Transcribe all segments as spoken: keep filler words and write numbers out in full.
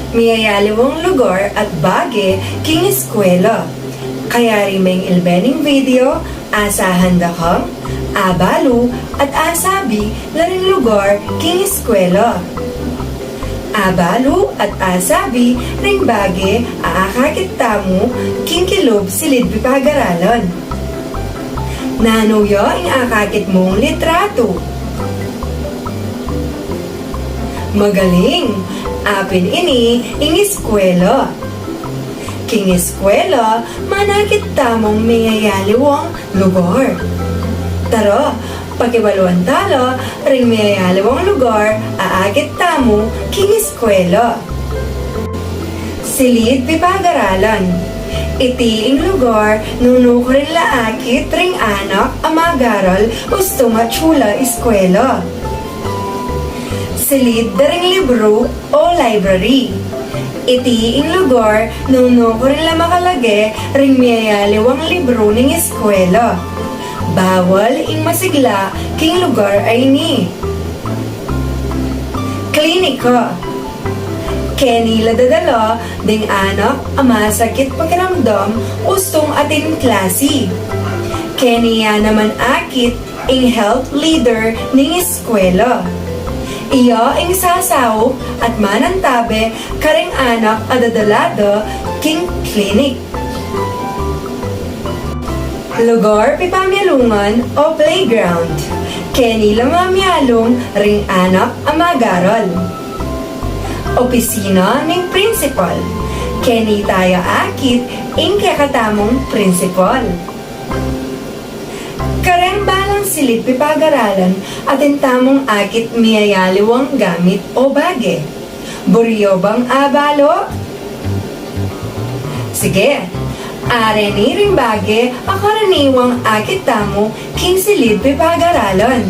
Miyayaliwang lugar at bage king eskwela. Kaya ring mengilbe ning video, asahan da kang abalu at asabi la ring lugar king eskwela. Abalu at asabi ring bage a akakit tamu king kilub silid pipagaralan. Nanu ya ing akakit mung litratu? Magaling! Apin ini ing eskwela. King eskwela, manakit tamung miyayaliwang lugar. Tara, pakibaluan tala ring miyayaliwang lugar a akit tamu king eskwela. Silid pipagaralan. Iti ing lugar nung nukarin la akit ring anak a mag-aral ustung atyu la eskwela. Silid da ring libru o library. Iti ing lugar nung nukarin la makalage ring miyayaliwang libru ning eskwela. Bawal ing masigla king lugar a ini. Klinika. Keni la dadala ding anak a masakit pakiramdam ustung atin klasi. Keni ya naman akit ing health leader ning eskwela. Iya ing sasaup at manantabe karing anak a dadala da king klinik. Lugar pipamialungan o playground. Keni la mamialung ring anak a mag-aral. Opisina ning principal. Keni taya akit ing kekatamung principal. Kareng balang silid pipagaralan atin tamung akit miyayaliwang gamit o bage. Buri yu bang abalu? Sige, areni ring bage a karaniwang akit tamu king silid pipagaralan.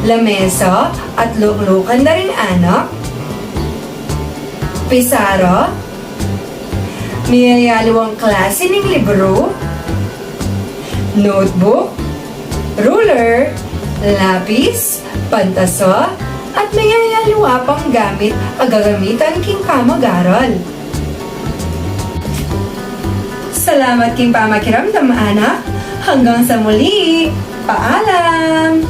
Lamesa at luklukan da ring anak. Pisara. Miyayaliwang klase ning libru, notebook, ruler, lapis, pantasa, at miyayaliwa pang gamit a gagamitan king pamag-aral. Salamat king pamakiramdam, anak. Hanggang sa muli. Paalam!